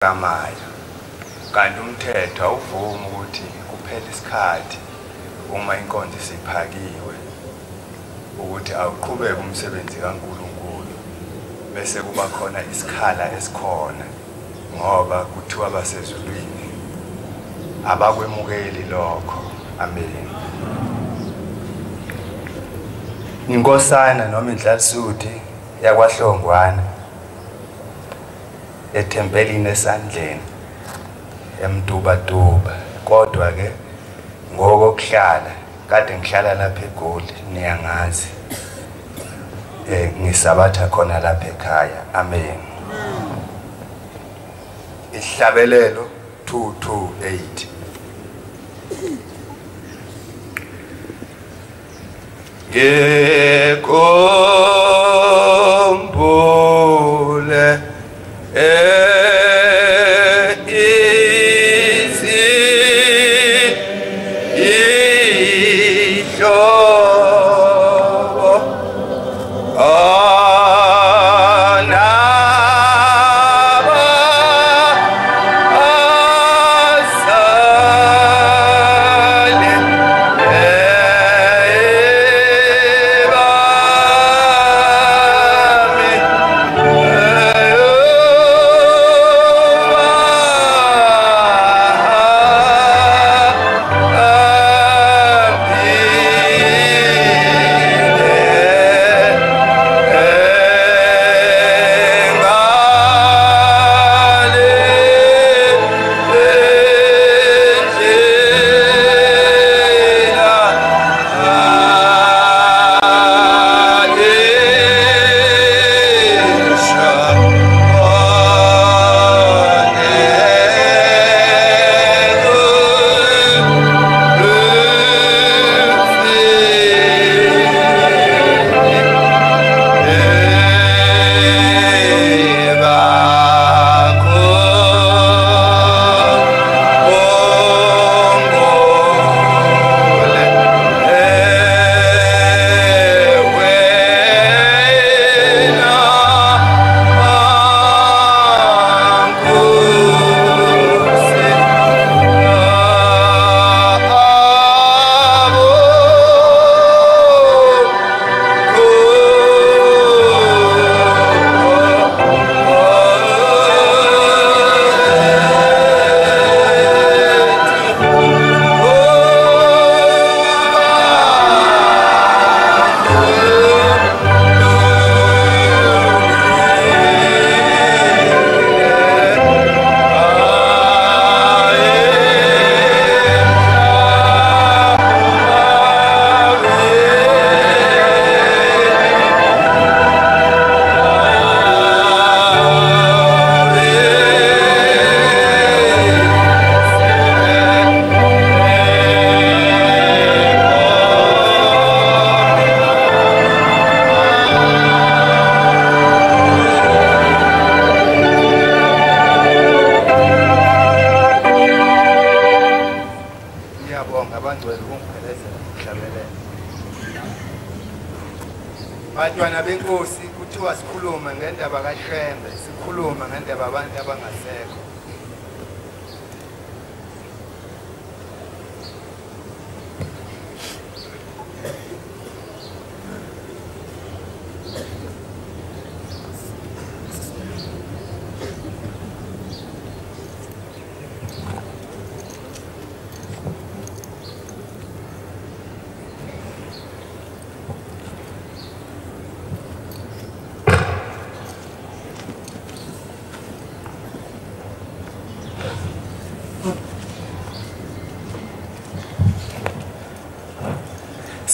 Kamayo kanti umthetho awuvumi ukuthi kuphele isikhathi uma inkonzo isiphakiwe ukuthi awuqhubeke umsebenzi kaNkuluNkulu bese kuba khona isikhala esikhona ngoba kuthiwa basezulwini abakwemukeli lokho. Amen. Inkosana noma indlalisuthi yakwaHlongwane ethempelini esandleni eMtubatuba, kodwa ke ngokokuhlala kade ngihlala lapha eGoli, niyangazi, ngisabatha khona lapha ekhaya. Amen. Ihlabelelo 228. Ngikhumbule Bantwana benkosi, kuthiwa sikhulume ngendaba kaShembe, sikhulume ngendaba abantu abangasekho.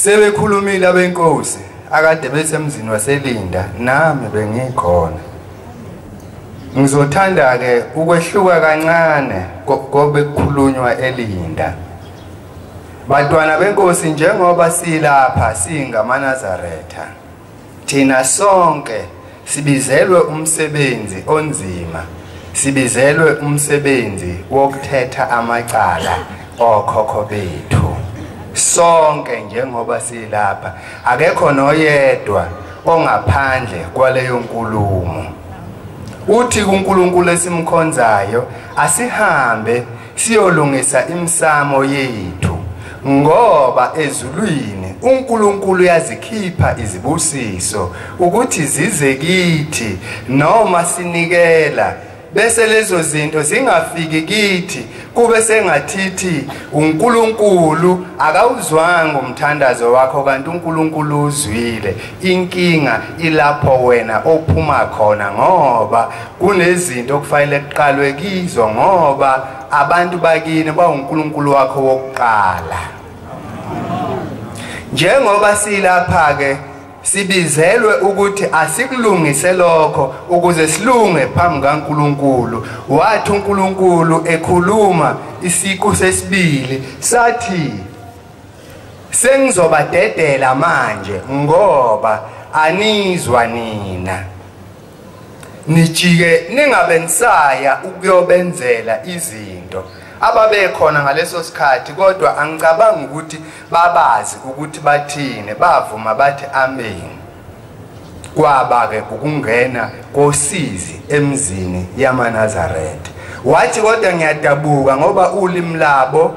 Sebekhulumile abenkosi akade besemzini waseLinda, nami bengikhona. Ngizothanda ke ukwehluka kancane kobe kukhulunywa eLinda. Bantwana benkosi, njengoba silapha singamaNazaretha, thina sonke sibizelwe umsebenzi onzima, sibizelwe umsebenzi wokuthetha amacala okhokho bethu. Sonke njengoba silapha, akekho noyedwa ongaphandle kwaleyo nkulumo. Uthi kuNkulunkulu esimkhonzayo asihambe siyolungisa imsamo yethu, ngoba ezulwini uNkulunkulu uyazikhipha izibusiso ukuthi zize kithi noma sinikela, bese lezo zinto zingafiki kithi kube sengathithi uNkulunkulu akawuzwanga umthandazo wakho, kanti uNkulunkulu uzwile. Inkinga ilapho wena ophuma khona, ngoba kunezinto okufanele kuqalwe kizo, ngoba abantu bakini bawuNkulunkulu wakho wokuqala. Njengoba silapha ke sibizelwe ukuthi asikulungise lokho ukuze silunge phambi kaNkulunkulu. Wathi uNkulunkulu ekhuluma isiqu sesibili sathi sengizobadedela manje ngoba anizwa nina, nijike ningabe nisaya ukuyobenzela izinto ababekhona ngaleso sikhathi, kodwa angicabangi ukuthi babazi ukuthi bathini. Bavuma bathi amen. Kwaba ke ukungena kosizi emzini yamaNazaretha. Wathi kodwa ngiyadabuka ngoba ulimi labo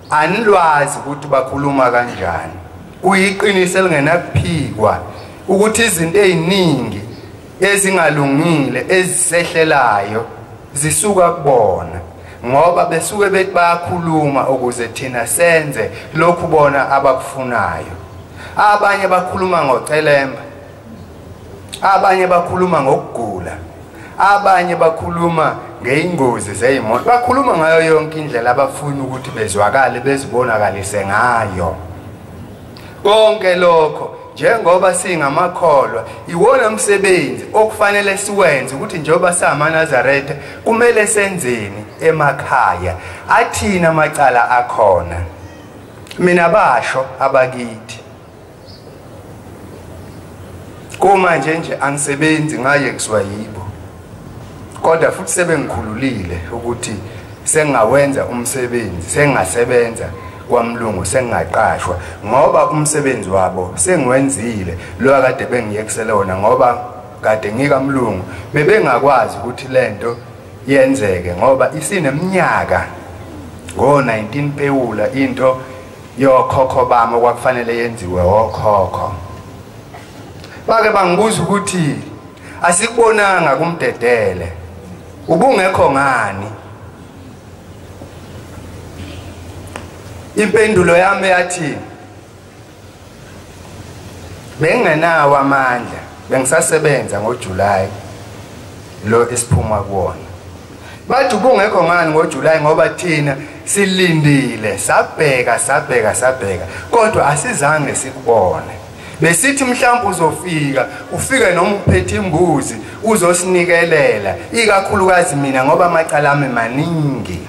anilwazi ukuthi bakhuluma kanjani. Kuyiqiniso elingenakuphikwa ukuthi izinto eziningi ezingalungile ezisehlelayo zisuka kubona, ngoba besuke bethi bayakhuluma ukuze thina senze lokhu bona abakufunayo. Abanye bakhuluma ngocelemba, abanye bakhuluma ngokugula, abanye bakhuluma ngeingozi zeyimoto, bakhuluma ngayo yonke indlela abafuna ukuthi bezwakale bezibonakalise ngayo. Konke lokho njengoba singamakholwa iwona umsebenzi okufanele siwenze, ukuthi njengoba samaNazaretha kumele senzeni emakhaya, athina amacala akhona. Mina basho abakithi kumanje nje angisebenzi ngaye kuswa yibo, kodwa futhi sebengikhululile ukuthi sengawenza umsebenzi, sengasebenza kwamlungu, sengaqashwa, ngoba umsebenzi wabo sengiwenzile lo akade bengiyekisele wona, ngoba kade ngikamlungu bebengakwazi ukuthi lento yenzeke ngoba isineminyaka ngo-19 Pewula into yokhokho bami okwakufanele yenziwe okhokho. Bake bangibuza ukuthi asikubonanga kumdedele, ubungekho ngani? Impendulo yami yathi bengenawo amandla, bengisasebenza ngoJuly lo esiphuma kuwona. Bathi ubungekho ngani ngoJuly? Ngoba thina silindile, sabheka sabheka sabheka, kodwa asizange sikubone. Besithi mhlawumbe uzofika, ufike noma uphethe imbuzi uzosinikelela, ikakhulukazi mina ngoba amacala ami maningi.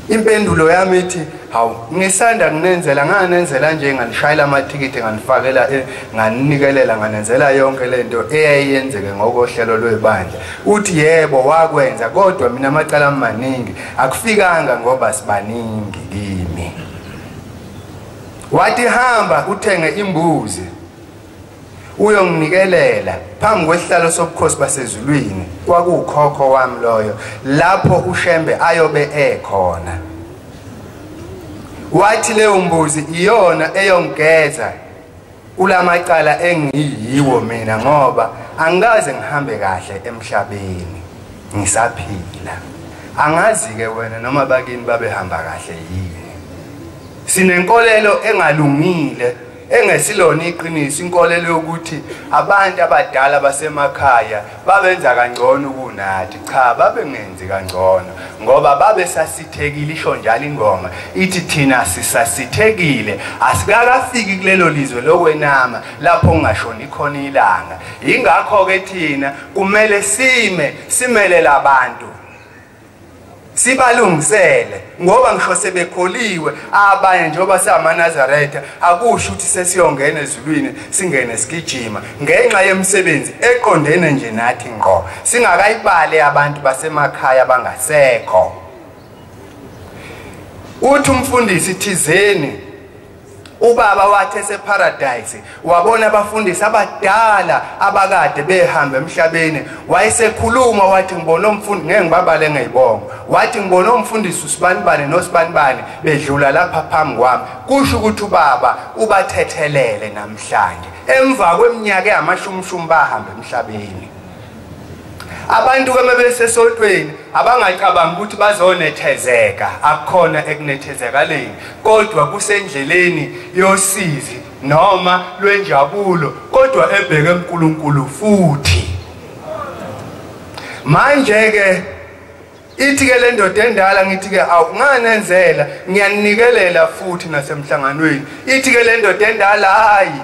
Impendulo yami ithi hawu, ngisanda kunenzela, nganenzela nje, nganishayela amathikithi, nganifakela, nganikelela, nganenzela yonke lento eyayenzeke ngokohlelo lwebandla. Uthi yebo wakwenza, kodwa mina amacala amaningi akufikanga ngoba sibaningi kimi. Wathi hamba uthenge imbuzi uyonginikelela phambi kwesihlalo sobukhosi basezulwini. Kwakukhokho wami loyo, lapho uShembe ayobe ekhona. Wathi leyo mbuzi iyona eyongigeza kulamacala engiyiwo mina, ngoba angikaze ngihambe kahle emhlabeni ngisaphila. Angazi ke wena noma bakini babehamba kahle yini. Sinenkolelo engalungile engesilona iqiniso, inkolelo yokuthi abantu abadala basemakhaya babenza kangcono kunathi. Cha, babengenzi kangcono ngoba babesasithekile. Isho njalo ingoma ithi thina sisasithekile, asikakafiki kulelo lizwe lokwenama lapho ungashoni khona ilanga. Ingakho ke thina kumele sime simele labantu, sibalungisele, ngoba ngisho sebekholiwe abanye njengoba samaNazaretha akusho ukuthi sesiyongena ezulwini singene sigijima ngenxa yemisebenzi eqondene nje nathi ngqo, singakayibali abantu basemakhaya bangasekho. Uthi umfundisi thizeni Ubaba wathi eseparadise wabona abafundisi abadala abakade behamba emhlabeni, wayesekhuluma wathi ngibona umfundi, ngeke ngibabale ngeyibongo, wathi ngibona umfundisi usibanibani nosibanibani bedlula lapha phambi kwami. Kusho ukuthi ubaba ubathethelele namhlanje emva kweminyaka engamashumishumi bahamba emhlabeni. Abantu ke besesontweni abangacabanga ukuthi bazonethezeka, akukhona ekunethezekaleni, kodwa kusendleleni yosizi noma lwenjabulo, kodwa ebheke uNkulunkulu futhi. Manje ke ithi ke le ndoda endala, ngithi ke awunganenzela, ngiyanikelela futhi nasemhlanganweni. Ithi ke le ndoda endala, hayi,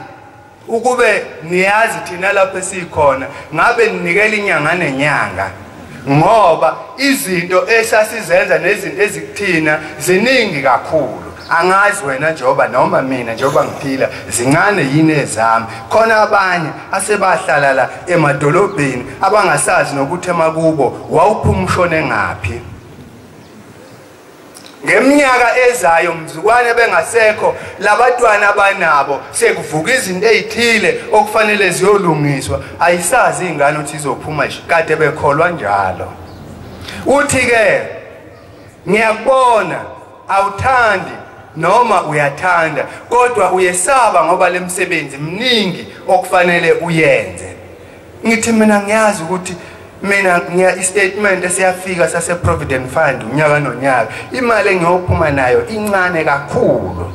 ukube niyazi thina lapho esikhona ngabe ninikela inyanga nenyanga, ngoba izinto esasizenza nezinto ezikuthina ziningi kakhulu. Angazi wena njengoba noma mina njengoba ngiphila zincane yini ezami. Khona abanye asebahlala la emadolobheni abangasazi nokuthi emakubo wawuphuma ushone ngaphi. Ngeminyaka ezayo mzukwane bengasekho labatwana abanabo, sekuvuka izinto ezithile okufanele ziyolungiswa. Ayisazi ingane ukuthi izophuma nje, kade bekholwa njalo. Uthi ke ngiyakubona awuthandi noma uyathanda, kodwa uyesaba ngoba lemsebenzi mningi okufanele uyenze. Ngithi mina ngiyazi ukuthi mina ngiya istatement esiyafika sase Provident Fund unyaka nonyaka, imali engiyophuma nayo incane kakhulu,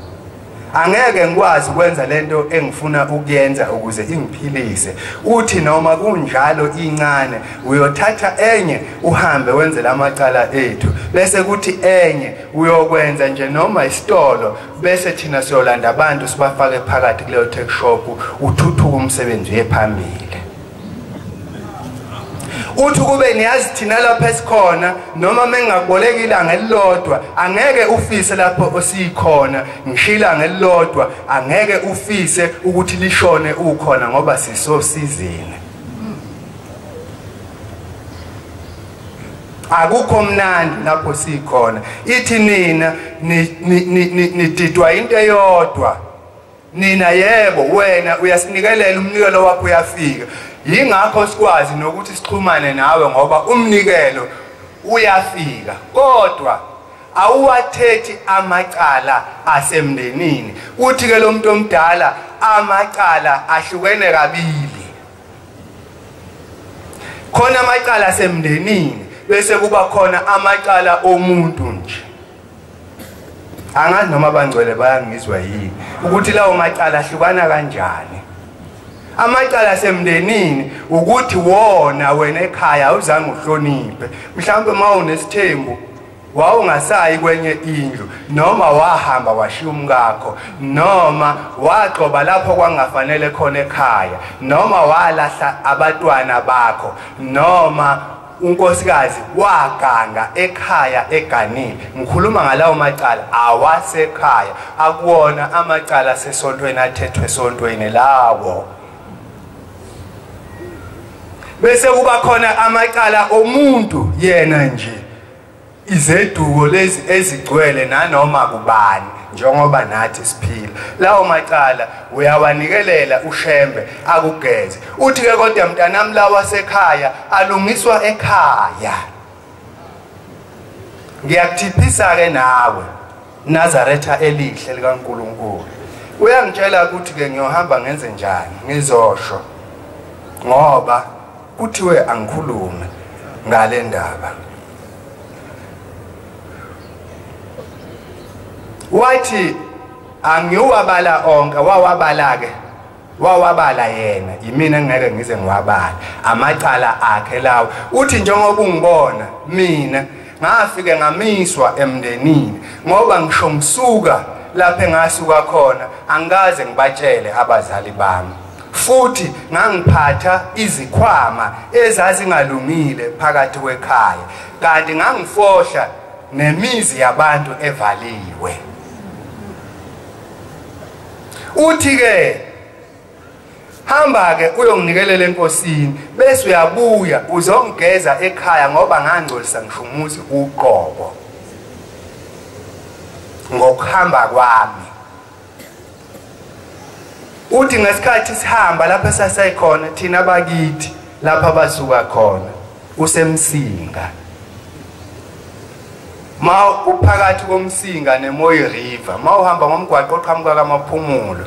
angeke ngikwazi ukwenza lento engifuna ukuyenza ukuze ingiphilise. Uthi noma kunjalo incane, uyothatha enye uhambe wenze lamacala ethu, bese kuthi enye uyokwenza nje noma isitolo, bese thina siyolanda abantu sibafake phakathi kuleyo tech shop, uthuthuka umsebenzi uye phambili. Uthi kube niyazi thina lapha esikhona, noma mengakuboleka ilanga elilodwa angeke ufise lapho osikhona, ngisho ilanga elilodwa angeke ufise ukuthi lishone ukhona, ngoba sisosizini. Akukho mnandi lapho sikhona. Ithi nina nididwa into eyodwa. Nina yebo, wena uyasinikelela, umnikelo wakho uyafika. Yingakho sikwazi nokuthi sixhumane nawe ngoba umnikelo uyafika, kodwa awuwathethi amacala asemndenini. Uthi ke lo muntu omdala amacala ahlukene kabili. Khona amacala asemndenini, bese kuba khona amacala omuntu nje. Angazi noma abangcwele bayangizwa yini ukuthi lawo macala ahlukana kanjani. Amacala asemndenini ukuthi wona wena ekhaya awuzange uhloniphe, mhlawumbe mawunesithembu wawungasayi kwenye indlu, noma wahamba washiya umkakho, noma waxoba lapho kwangafanele khona ekhaya, noma walahla abatwana bakho, noma unkosikazi waganga ekhaya eganile. Ngikhuluma ngalawo macala awasekhaya, akuwona amacala asesontweni athethwe esontweni lawo. Bese kuba khona amacala omuntu yena nje, izeduko lezi ezigcwele nanoma kubani, njengoba nathi siphila. Lawo macala uyawanikelela uShembe akugeze. Uthi ke kodwa mntanami lawa sekhaya alungiswa ekhaya. Ngiyakuthiphisa ke nawe Nazaretha elihle likaNkulunkulu. Uyangitshela ukuthi ke ngiyohamba ngenze njani, ngizosho ngoba kuthiwe angikhulume ngale ndaba. Wathi angiwabala onke, wawabala ke, wawabala yena, yimina ngeke ngize ngiwabala amacala akhe lawo. Uthi njengoba ungibona mina ngafike ngamiswa emndenini, ngoba ngisho ngisuka lapha engasuka khona angikaze ngibatshele abazali bami, futhi ngangiphatha izikhwama ezazingalungile phakathi kwekhaya, kanti ngangifohla nemizi yabantu evaliwe. Uthi ke hamba ke uyonginikelela enkosini, bese uyabuya uzongigeza ekhaya, ngoba ngangcolisa ngisho umuzi uqobo ngokuhamba kwami. Uthi ngesikhathi sihamba lapha sasekhona thina bakithi lapha basuka khona kusemsinga. Ma uphakathi komsinga neMoyi River, ma uhamba ngomgwaqo oqhamuka kaMaphumulo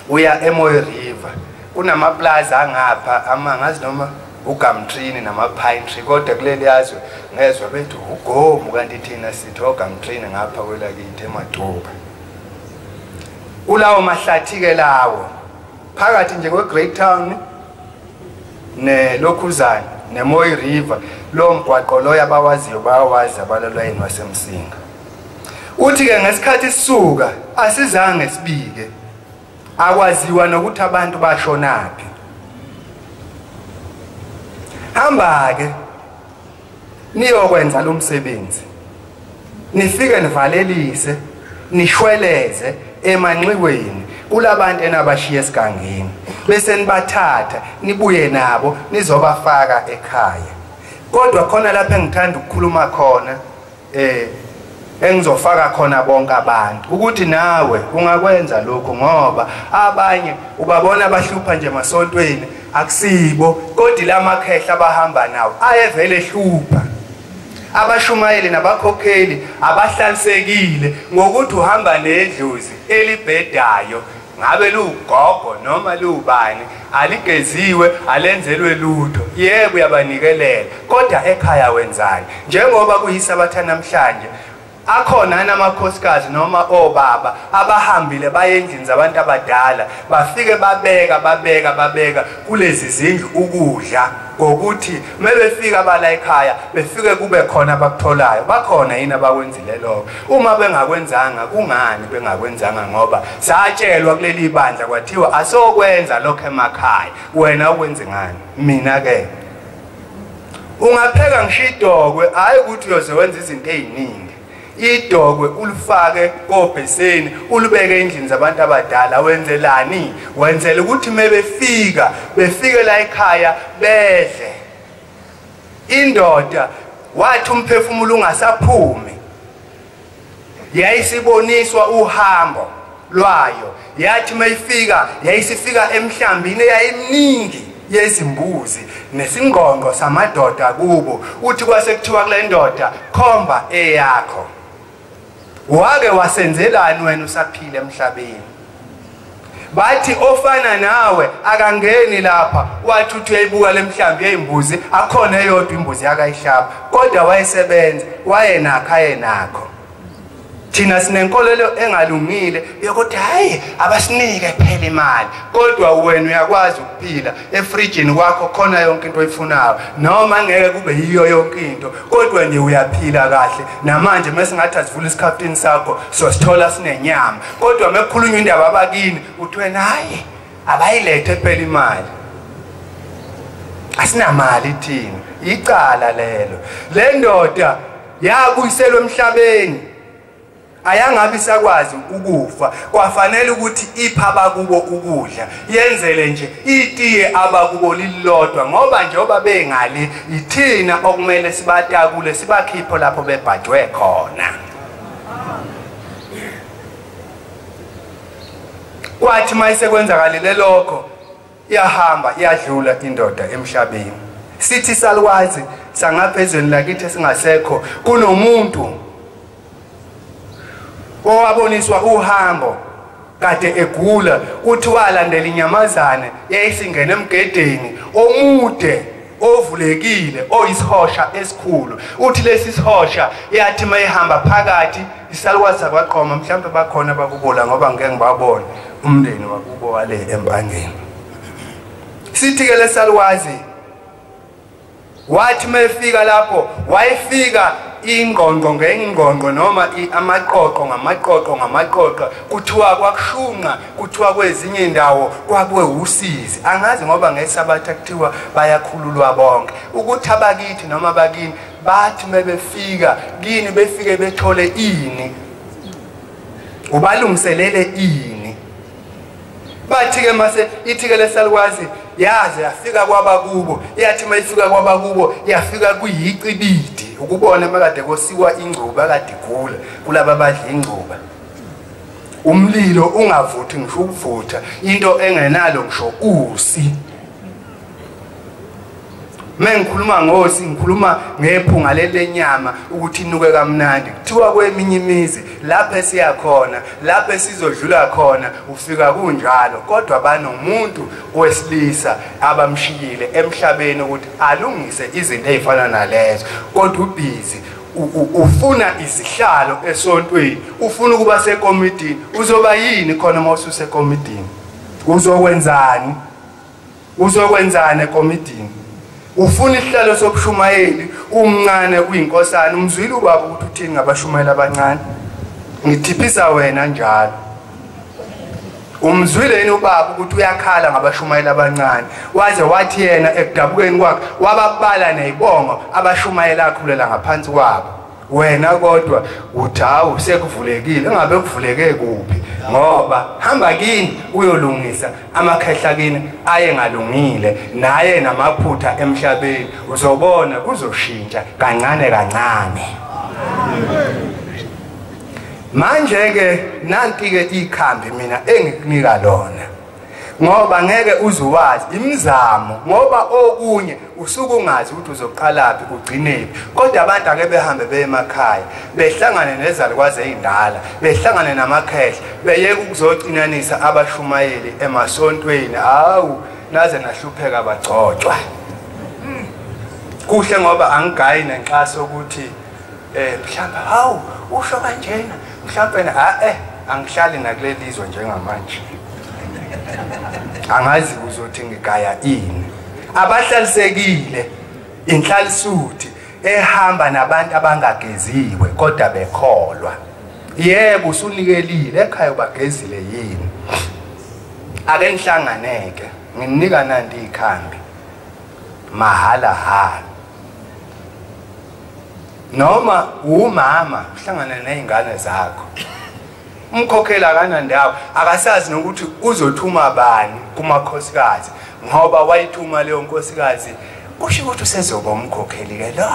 uya eMoyi River, kunamaplaza angapha amangazi noma uGumtree nama Pine Tree, kodwa kuleli yazwe ngezwe bethu ugomu, kanti thina sithi oGumtree ngapha kwelakithi eMaduba. Kulawo mahlathi ke lawo phakathi nje kweGreat Town nelokhuzana neMoyi River, lo mgwaqo loya abawaziyo bayawazi abalalwayini wasemsinga. Uthi ke ngesikhathi sisuka asizange sibike, akwaziwa nokuthi abantu bashonaphi. Hamba ke niyokwenza lo msebenzi, nifike nivalelise nishweleze emanxiweni kulabantu enabashiya esigangeni, bese nibathatha nibuye nabo nizobafaka ekhaya. Kodwa khona lapha engithanda ukukhuluma khona engizofaka khona bonke abantu ukuthi nawe ungakwenza lokho, ngoba abanye ubabona bahlupha nje emasontweni akusibo, kodwa lamakhehla abahamba nawo ayevele ehlupha. Abashumayeli nabakhokheli abahlalisekile ngokuthi uhamba nedlozi elibhedayo, ngabe lugogo noma lubani, aligeziwe alenzelwe lutho. Yebo uyabanikelela, kodwa ekhaya wenzani? Njengoba kuyisabatha namhlanje, akhona namakhosikazi noma obaba abahambile baye endlini zabantu abadala, bafike babeka babeka babeka kulezi zindlu ukudla, ngokuthi mebefika bala ekhaya befike kube khona abakutholayo. Bakhona yini abakwenzile lokho? Uma bengakwenzanga, kungani bengakwenzanga? Ngoba satshelwa kuleli bandla kwathiwa asokwenza lokho emakhaya, wena ukwenze ngani? Mina ke ungapheka ngisho idokwe, hayi ukuthi uyoze wenza izinto eziningi. Idokwe ulifake kobheseni ulibeke endlini zabantu abadala, wenzelani? Wenzela ukuthi mebefika befike la ekhaya bedle. Indoda wathi umphefumulo ungasaphumi, yayisiboniswa uhambo lwayo, yathi mayifika yayisifika emhlambini eyayiminingi yezimbuzi nesingqongqo samadoda kubo. Uthi kwase kuthiwa kule ndoda, khomba eyakho, wake wasenzelani wena usaphila emhlabeni? Bathi ofana nawe akangeni lapha. Wathi uthi uyayibuka lemhlambi yezimbuzi, akhona eyodwa imbuzi yakayihlaba, kodwa wayesebenza, wayenakho ayenakho. Thina sinenkolelo engalungile yokuthi hayi abasinike phela imali, kodwa wena uyakwazi ukuphila efrijini kwakho khona yonke into oyifunayo, noma ngeke kube yiyo yonke into, kodwa nje uyaphila kahle. Namanje mesingathi asivule isikhaftini sakho sosithola sinenyama, kodwa mekukhulunywa indaba abakini uthi wena hayi abayilethe phela imali, asinamali thina. Icala lelo. Le ndoda yabuyiselwa emhlabeni, ayangabi sakwazi ukufa, kwafanele ukuthi ipha abakubo ukudla, yenzele nje itiye abakubo lilodwa, ngoba njengoba bengali ithina okumele sibatakule sibakhiphe lapho bebhajwe khona. Kwathi mayisekwenzakalile lokho, iyahamba iyadlula indoda emhlabeni. Sithi salwazi sangaphezulu lakithi singasekho, kunomuntu owaboniswa uhambo kade egula, uthi walandela inyamazane yayisingena emgedeni omude ovulekile oyisihosha esikhulu. Uthi lesi sihosha yathi mayihamba phakathi isalukwazi sakwaqoma, mhlawumbe bakhona bakubola ngoba ngeke ngibabone umndeni wakubo wale empangeni. Sithi ke lesalukwazi wathi mayefika lapho, wayefika ingqongqo ngengqongqo noma amaqoqo ngamaqoqo ngamaqoqo, kuthiwa kwakushunqa, kuthiwa kwezinye indawo kwakuwe usizi. Angazi ngoba ngesabatha kuthiwa bayakhululwa bonke, ukuthi abakithi noma abakini bathi mebefika kini befike bethole ini, ubalungiselele ini. Bathi ke mase ithi ke lesalukwazi yaze yafika kwabakubo, yathi mayifika kwabakubo yafika kuyicibidi, ukubona makade kosiwa ingcuba kade igula kulaba badla ingcuba. Umlilo ungavuthi ngisho ukuvutha, into engenalo ngisho usi. Mengikhuluma ngosi ngikhuluma ngephunga lelenyama ukuthi inuke kamnandi. Kuthiwa kweminye imizi lapho esiya khona, lapho esizodlula khona ufika kunjalo, kodwa banomuntu wesilisa abamshiyile emhlabeni ukuthi alungise izinto ezifana nalezo. Kodwa ubhizi ufuna izihlalo esontweni, ufuna ukuba sekomidini. Uzoba yini khona uma ususekomidini? Uzokwenzani? Uzokwenzani ekomidini? Ufuna isihlalo sobushumayeli, umncane uyinkosana. Umzwile ubaba ukuthi uthini ngabashumayeli abancane? Ngithiphisa wena njalo. Umzwile yini ubaba ukuthi uyakhala ngabashumayeli abancane? Waze wathi yena ekudabukeni kwakhe wababala nezibongo abashumayeli akhulela ngaphansi kwabo. Wena kodwa uthi hawu sekuvulekile, engabe kuvuleke kuphi? Ngoba hamba kini uyolungisa amakhehla kini aye ngalungile naye namaphutha emhlabeni, uzobona kuzoshintsha kancane kancane. Manje ke nanti ke ikhambi mina engikunika lona, ngoba ngeke uzuwazi imizamo, ngoba okunye usuke ungazi ukuthi uzoqalaphi ugcinephi. Kodwa abantu ake behambe beye emakhaya, behlangane nezalukwazi ezindala, behlangane namakhehla, beyeke ukuzocinanisa abashumayeli emasontweni. Hawu, naze nahlupheka bagcotshwa. Kuhle ngoba angigayi nenxaso ukuthi mhlawumbe hawu usho kanjena, mhlawumbe angihlali nakuleli zwe njengamanje. Angazi uzothi ngigaya ini. Abahlalisekile inhlalisuthi ehamba nabantu abangageziwe kodwa bekholwa. Yebo, usunikelile ekhaya ubagezile yini? Ake nihlanganeke, nginika nanti ikhambi mahala hala. Noma umama uhlangane nezingane zakho, umkhokhela akanandawo, akasazi nokuthi uzothuma bani kumakhosikazi, ngoba wayithuma leyo nkosikazi kusho ukuthi usezoba umkhokheli ke lo.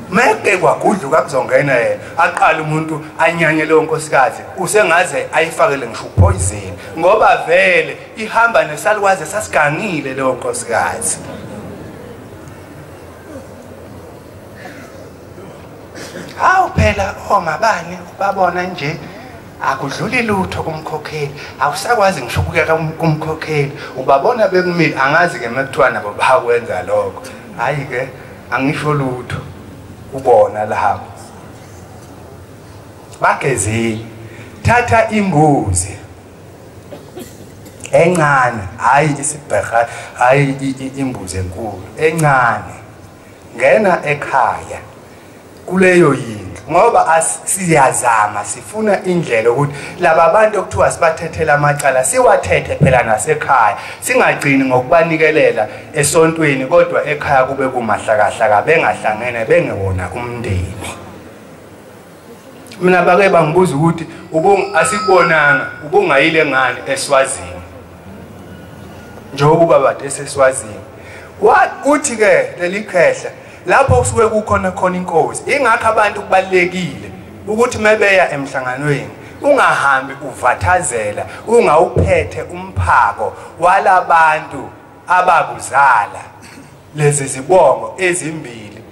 Meke kwagudluka kuzongena yena, aqala umuntu anyanye leyo nkosikazi, usengaze ayifakele ngisho poison, ngoba vele ihamba nesalukwazi sasigangile leyo nkosikazi. Hawu phela omabani ubabona nje akudluli lutho kumkhokheli, awusakwazi ngisho ukuyeka kumkhokheli, ubabona bekumile. Angazi ke mekuthiwa nabo bakwenza lokho. Hayi ke angisho lutho, ubona lapho bagezile. Thatha imbuzi encane, hayi isibheha, hayi imbuzi enkulu, encane. Ngena ekhaya kuleyo yindlu, ngoba siyazama sifuna indlela ukuthi laba bantu okuthiwa sibathethela amacala siwathethe phela nasekhaya, singagcini ngokubanikelela esontweni kodwa ekhaya kube kumahlakahlaka, bengahlangene bengewona umndeni. Mina bake bangibuza ukuthi asikubonanga ubungayile ngani eSwazini, njengoba ubaba eseswazini. Uthi ke leli khehla lapho kusuke kukhona khona inkosi. Ingakho abantu kubalekile ukuthi mebeya emhlanganweni ungahambi uvathazela, ungawuphethe umphako walabantu abakuzala. Lezi zibongo ezimbili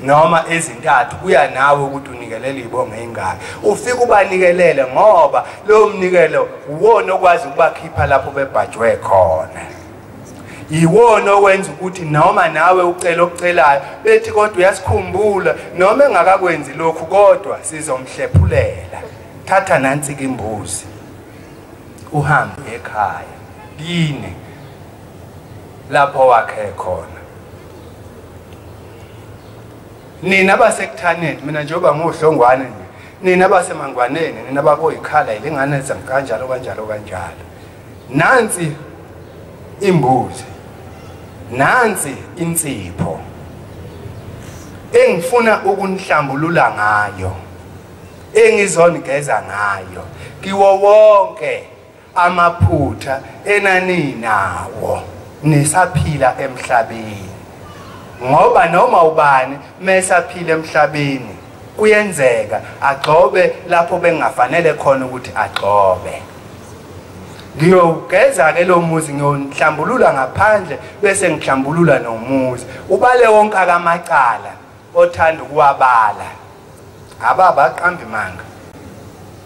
noma ezintathu kuya nawe ukuthi unikelele izibongo ezingaki, ufike ubanikelele, ngoba lo mnikelo uwona okwazi ukubakhipha lapho bebhajwe khona. Iwona owenza ukuthi noma nawe ucela okucelayo bethi kodwa uyasikhumbula, noma engakakwenzi lokhu kodwa sizomhlephulela. Thatha nansi ke imbuzi uhambe ekhaya kini lapho wakhe khona. Nina basekuthaneni, mina njengoba nguhlongwane nje, nina basemangwaneni, nina bakoyikhala ilingane kanjalo kanjalo kanjalo. Nansi imbuzi, nansi insipho engifuna ukunihlambulula ngayo, engizonigeza ngayo kiwo wonke amaphutha enaninawo nisaphila emhlabeni. Ngoba noma ubani mesaphila emhlabeni Kuyenzeka agxobe lapho bengafanele khona ukuthi agxobe. Ngiyogeza ke lo muzi, ngiyonhlambulula ngaphandle bese ngihlambulula nomuzi. Ubale wonke akamacala othanda ukuwabala. Ababaqambi manga.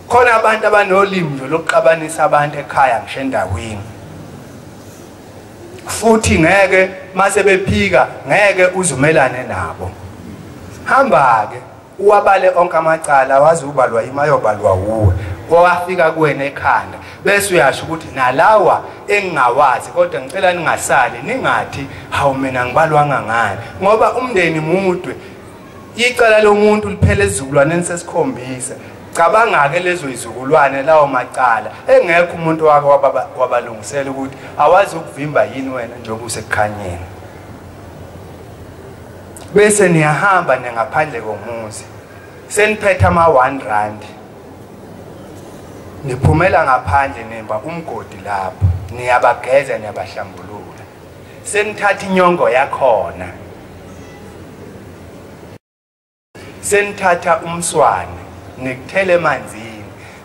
Khona abantu abanolimi nje lokuxabanisa abantu ekhaya ngisho endaweni. Futhi ngeke mase bephika ngeke uzumelane nabo. Hamba ke uwabale onke amacala wazi ubalwa imayobalwa wuwe. Owafika kuwena ekhanda bese uyasho ukuthi nalawa engingawazi, kodwa ngicela ningasali ningathi hawu mina ngibalwanga ngani, ngoba umndeni mudwe. Icala lomuntu liphele esizukulwaneni sesikhombisa. Cabanga ke lezo izukulwane lawo macala engekho umuntu wake wabalungisela ukuthi awazi ukuvimba yini wena njengoba usekukhanyeni. Bese niyahamba nengaphandle komuzi seniphethe ama 1 rand, niphumela ngaphandle nemba umgodi lapho, niyabageza niyabahlambulula, senithatha inyongo yakhona, senithatha umswane nikuthele emanzini.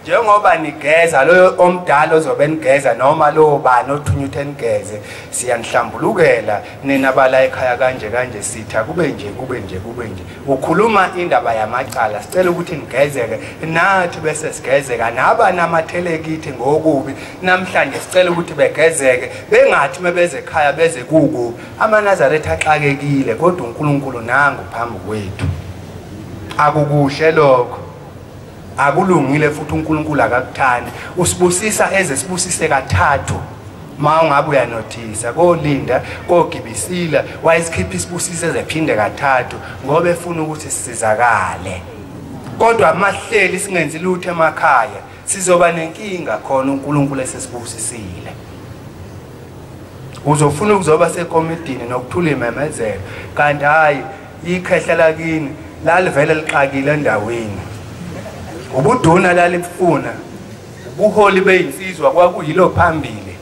Njengoba nigeza loyo omdala ozobe nigeza noma lowo bani othunywa ukuthi nigeze, siyanihlambulukela nina bala ekhaya kanje kanje, sitha kube nje kube nje kube nje. Ukhuluma indaba yamacala, sicela ukuthi nigezeke nathi bese sigezeka nabanamathele kithi ngokubi namhlanje, sicela ukuthi begezeke bengathi mebeze ekhaya beze kukubi. AmaNazaretha axakekile, kodwa uNkulunkulu nangu phambi kwethu. Akukuhle lokho, akulungile futhi uNkulunkulu akakuthandi. Usibusisa eze sibusise kathathu. Ma ungabe uyanothisa kolinda kogibisila wayesikhipha isibusiso ezephinde kathathu ngoba efuna ukuthi sisizakale. Kodwa mahleli singenzi lutho emakhaya sizoba nenkinga khona uNkulunkulu esesibusisile. Uzofuna ukuzoba sekomidini nokuthula imemezelo, kanti hayi ikhehla lakini lalivele lixakile endaweni. Ubuduna lalifuna, ubuholi beyinsizwa kwakuyilo phambili.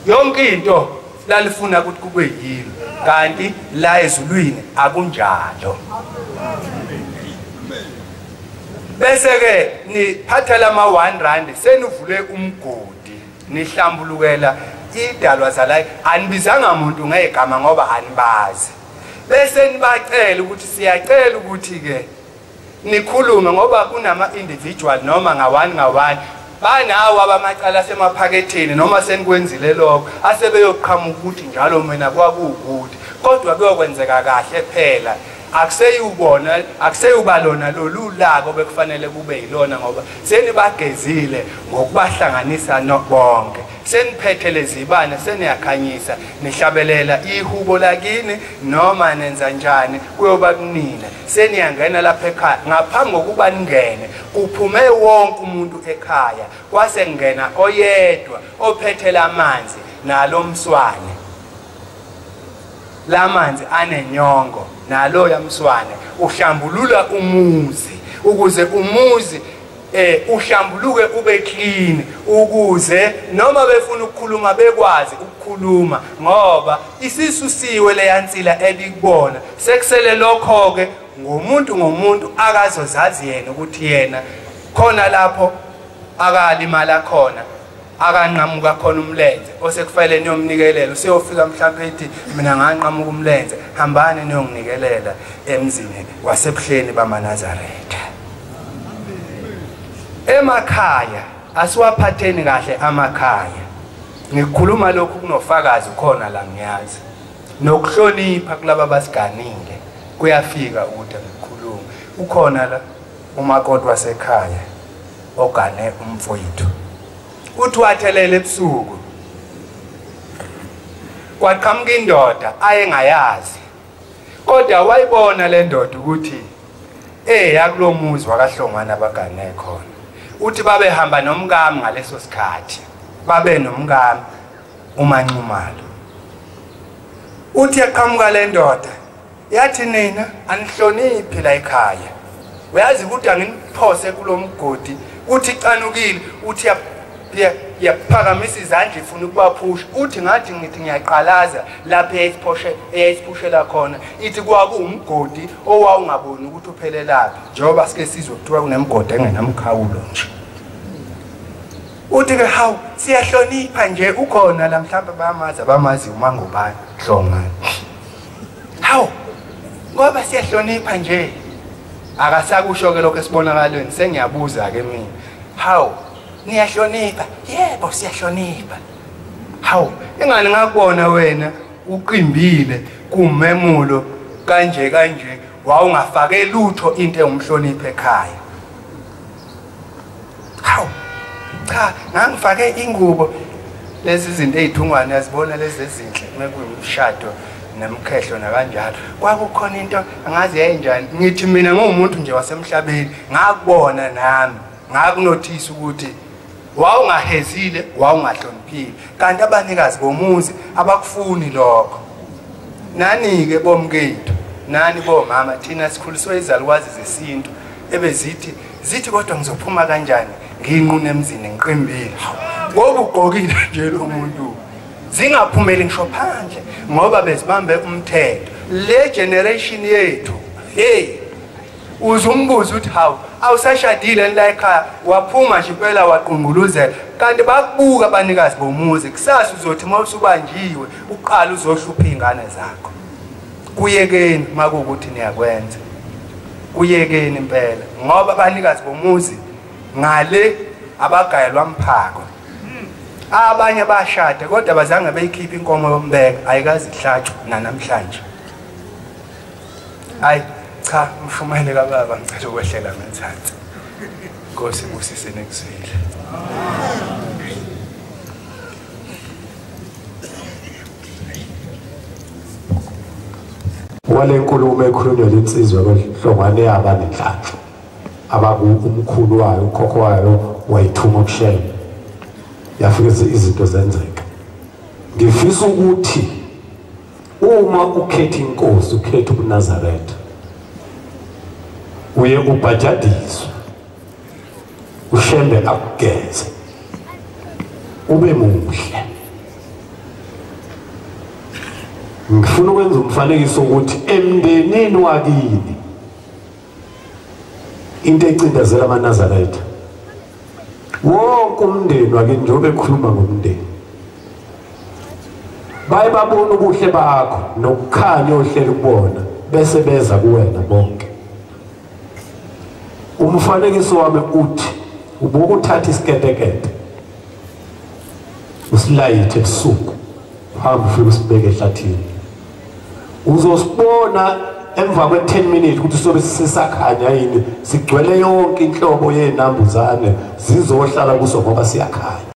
Yonke into lalifuna ukuthi kube yilo, kanti la ezulwini akunjalo. Bese ke niphatha lama 1 rand senuvule umgodi, nihlambulukela idalwa zala. Anibizanga umuntu ngegama ngoba anibazi. Bese nibacela ukuthi siyacela ukuthi ke nikhulume ngoba kunama individual noma ngawani ngawani banawo abamacala asemaphaketheni noma senikwenzile lokho asebeyoqhamuka ukuthi njalo mina kwakuwukuthi, kodwa kuyokwenzeka kahle phela. Akuseyubona, akuseyuba lona lolu lako bekufanele kube yilona ngoba senibagezile ngokubahlanganisa bonke. Seniphethe lezibane, seniyakhanyisa, nihlabelela ihubo lakini noma nenza njani kuyoba kunina. Seniyangena lapha ekhaya, ngaphambi kokuba ningene kuphume wonke umuntu ekhaya, kwase ngena oyedwa ophethe lamanzi nalomswane. Lamanzi anenyongo nalo yamswane uhlambulula umuzi ukuze umuzi uhlambuluke ube clean, ukuze noma befuna ukukhuluma bekwazi ukukhuluma, ngoba isisusiwe leyansila ebikubona. Sekusele lokho ke ngomuntu ngomuntu akazozazi yena ukuthi yena khona lapho akalimala khona, akanqamuka khona umlenze osekufanele niyomnikelela. Useyofika mhlawumbe ethi mina nganqamuka umlenze, hambani niyonginikelela emzini wasebuhleni bamaNazaretha. Emakhaya asiwaphatheni kahle amakhaya. Ngikhuluma lokhu kunofakazi khona la, ngiyazi nokuhlonipha kulaba basiganile kuyafika ukuthi ngikhuluma. Ukhona la umakoti wasekhaya ogane umfowethu, uthi wathelele ebusuku kwaqhamuka indoda ayengayazi, kodwa wayibona le ndoda ukuthi yakulomuzi wakaHlongwane abagane khona. Uthi babehamba nomkami ngaleso sikhathi, babe nomkami uManxumalo. Uthi yaqhamuka le ndoda yathi nina anihloniphi la ekhaya, uyazi ukuthi anginiphose kulomgodi. Uthi icanukile, uthi Yaphakamisa izandla ifuna ukubaphusha. Uthi ngathi ngithi ngiyaqalaza lapha eyayisiphushela khona, ithi kwakuwumgodi owawungaboni ukuthi uphelelaphi, njengoba sike sizwe kuthiwa kunemigodi engenamkhawulo nje. Uthi ke hawu, siyahlonipha nje, ukhona la mhlawumbe bayamazi abamazi uMangubane Hlongwane. Hawu, ngoba siyahlonipha nje. Akasakusho ke lokho esibonakalweni, sengiyabuza ke mina. Hawu, niyahlonipha? Yebo, siyahlonipha. Hawu, ingani ngakubona wena uqimbile kumemulo kanje kanje, wawungafake lutho into engumhloniphe ekhaya. Hawu, cha, ngangifake ingubo. Lezi zinto ezithungwane yazibona lezi ezinhle mekuyumshado nemkhehlo nakanjalo. Kwakukhona into angazi yayinjani. Ngithi mina ngumuntu nje wasemhlabeni, ngakubona nami, ngakunothisa ukuthi wawungahezile, wawungahloniphile. Kanti abanikazi bomuzi abakufuni lokho. Nani-ke bomkethu, nani bomama, thina sikhuliswe izalukwazi zesintu ebezithi zithi kodwa ngizophuma kanjani nginqune emzini ngiqimbile. Ngoba ugqokile nje lo muntu, zingaphumeli ngisho phandle ngoba bezibambe umthetho. Le generation yethu, hey, uzumbuza ukuthi hawu, awusashadile la ekhaya, waphuma nje impela waqunguluzela. Kanti bakubuka abanikazi bomuzi, kusasa uzothi uma usubanjiwe uqala uzohlupha iy'ngane zakho. Kuyekeni makuwukuthi niyakwenza, kuyekeni impela, ngoba abanikazi bomuzi ngale abagayelwa mphako. Abanye bashada kodwa abazange beyikhiphe inkomo yombeka, ayikaze ihlatshwe nanamhlanje. Hayi cha, mshumayeli kababa, ngicela ukwehlela ngenzansi. Nkosi ibusise nekuzwile. Wale nkulumo ekhulunywa lensizwa kwaHlongwane yaba nenhlanhla. Abaku umkhulu wayo, ukhokho wayo wayithuma kuShembe. Yafika izinto zenzeka. Ngifisa ukuthi uma ukhetha inkosi, ukhetha ubuNazaretha, uye ubhajadiswe, uShembe akugeze, ube muhle. Ngifuna ukwenza umfanekiso ukuthi emndenini wakini into ecindezela amaNazaretha, wonke umndeni wakini, njengoba ekhuluma ngomndeni, baye babona ubuhle bakho nokukhanya ohleli kubona, bese beza kuwena bonke. Umfanekiso wami uthi ubuka uthatha isiketekete usilayithe ebusuku, uhambe ufike usibeke ehlathini, uzosibona emva kwe-10 minutes ukuthi sobe sisakhanya yini, sigcwele yonke inhlobo yezinambuzane zizohlala kuso ngoba siyakhanya.